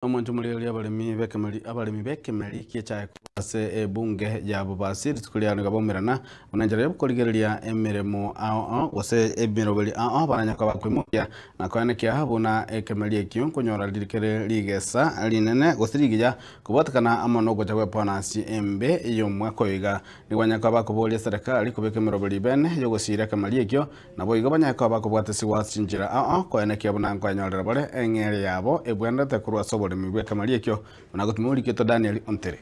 Omonto omoreri abaremi b'ekemeri abaremi b'ekemeri ki'echaye korwa ase ebunge ya Bobasi rituko riao nigo baumerana buna enchera y'okorigereria emeremo ao ao gose emeroberi ao ao baranya koba bakoimokia na koenekia buna ekemeri ekio nkonyora riri kere rigesa rinene gose rigiya kobwatekana amo nogocha gw'eponasi embe y'omwaka oyo iga. Nigo banyare koba bakoboria eserekari kobeka emeroberi bene y'ogosiira ekemeri ekio Naboigo banyare koba bakobwatesigwa ase chinchera ao koenekia buna nkoenyorera bare eng'eria yabo ebwenerete korwa ase oboremi bw'ekemeri ekio, buna gotuma oriketwe Danieli ontere.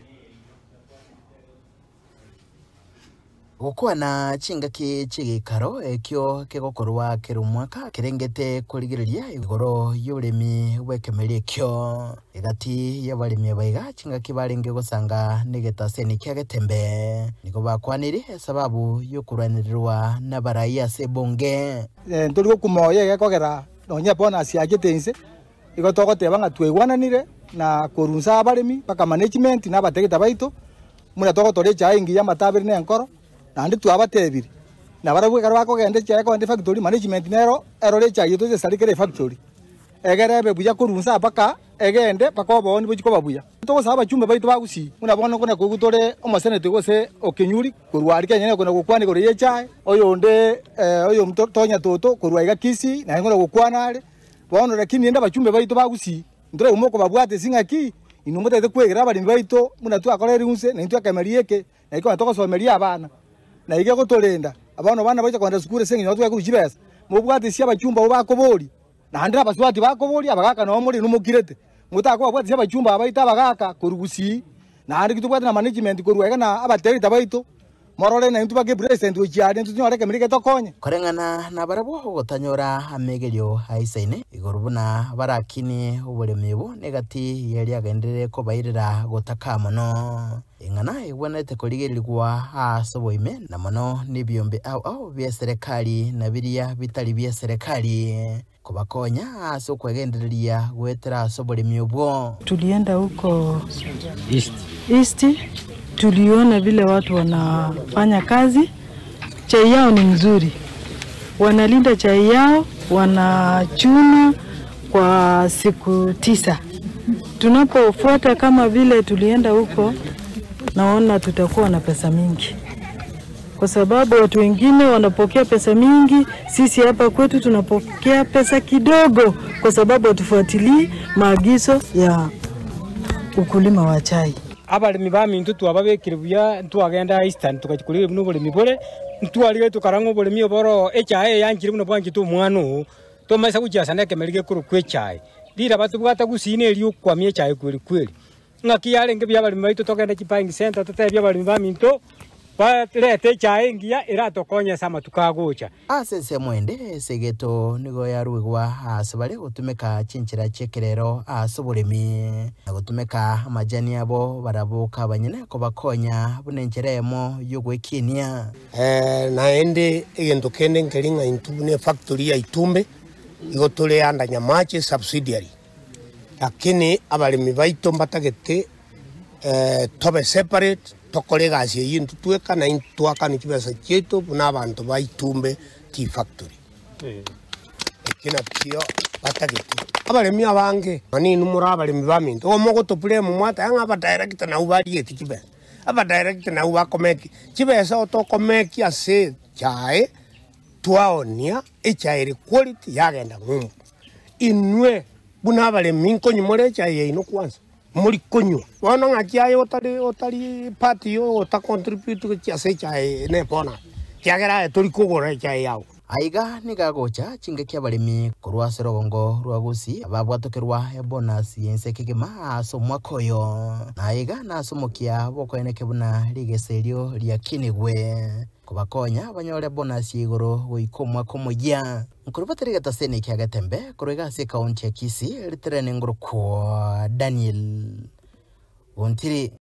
Gokwana chingaki chi'egeikaro ekio kegokorwa kera omwaka kerengete korigereria igoro y'oboremi bw'ekemeri ekio. Egati y'abaremi aba iga chingaki barenge gosanga negetaseni kia Getembe, nigo bakwanire esababu y'okorwanererwa nabarai ase ebunge. Ntori gokuma oyo egekogera nonya ebonus yachete inse, igo togoteba ng'a twaigwananire na korwa inse abaremi mpaka management na abategeta baito, buna togotora echae engiya amataberi na enkoro, naende twabatebirie, nabarabwo ekero bakogenda echae ekogenda efactory, management nero erore echae yaito esare kera efactory. Egere ebe buya korwa inse mpaka egende mpaka obooni bochie koba buya. Togosaba abachumbe baito ba Gusii, buna bono kona koigwa tore omoseneti gose okenyuri korwa aria Kenya kona gokwana igoro y'echae, oyonde oyo Tonya Toto korwa aiga Kisii naye kona gokwana are. Bono lakini rende abachumbe baito ba Gusii ntoraigwe mokobabwata ase ng'aki inwe motagete kwegera abaremi baito buna twakorire inse naintwe ekemeria eke Naki konya togosomeria abana, na iga egotorenda, bono abana bacha kogenda sukuru ase engencho tware korwa chibesa. Mobwate ase abachumba abwo bakoboria, naende abasubati bakoboria, abagaka nabo more inwe mokirete. Motakobabwatesia abachumba aba baito abagaka korwa gusii, naende ki tobwate na management korwa iga na abadirector baito, morore naintwe mpaka epresident gochia aria intwe tonyore ekemerero getokonye. Koreng'ana nabarabwo ogotanyora amegerio aisaine igoro buna barakinie oboremi obo negati y'eria agenderere kobairera gotaka mono. Eng'ana egwenerete korigererigwa aase oboime, na mono nebiombe ao ao bi'eserekari na biria bitari bi'eserekari, kobakonya ase okwegendereria goetera ase oboremi obwo. Tulienda huko East, tuliona vile watu wanafanya kazi, chai yao ni mzuri, wanalinda chai yao, wanachuna kwa siku tisa. Tunapofuata kama vile tulienda huko, naona tutakuwa na pesa mingi, kwa sababu watu wengine wanapokea pesa mingi, sisi hapa kwetu tunapokea pesa kidogo, kwa sababu hatufuatilii maagizo ya ukulima wa chai. Abaremi baminto twababekire buya, ntwagenda Eastern togachia korigereria buna oboremi bore, ntwarigereria tokarora ng'a oboremi obo oro echae eyanchire buna bwanchete omwana oo, Tomaisa gochiasa nekemeri gekorokwa echae, riraba tobwate gusii neri okwamia echae kweri kweri. Ng'aki yarenge buya abaremi baito togende chibuying center totebie abaremi baminto barete echae engiya eratokonye ase amatuko agocha. Ase ensemo ende, esegeto nigo yaruegwa aase bare gotumeka chinchera chi'ekerero ase oboremi, na gotumeka amajani abo barabwo abanyene kobakonya buna enchera eyemo y'ogwekinia. Naende egento kende nkeri ng'a intwe buna efactory ya Itumbe igo tore under Nyamache subsidiary, lakini abaremi baito mbatagete tobe separate tokore egasi eyio intwe tweka na intwe twakane chibesa chiaito buna abanto ba Itumbe Tea Factory. Eki nakio batagete. Abaremi abange, nonye inwe more abaremi baminto, igo mogotoblame mwateba ng'a abadirector nabwo bariete chibesa. Abadirector nabwo bakomekia chibesa otokomekia ase echae twaonia echae ere quality yagenda ng'umbu. Inwe buna abaremi nkonywa more echae yaino kwanza? Mori konywa. Bono ng'aki aye otari otari part yo ota contribute gochia ase echae ne bonus ekiagera aye tori kogora echae yago. Aiga nigo agocha chingaki abaremi korwa ase rogongo rwa Gusii babwatokerwa ebonus y'ense kegima ase omwaka oyo. Na aiga nase omokia bw'okoeneke buna rigesa erio riakinigwe kobakonya banyore ebonus ya igoro goika omwaka omoyia. Nkorobotera egetaseni kia Getembe korwa iga ase ekaunti ya Kisii, ritere nengoro kwa Daniel Ontiri.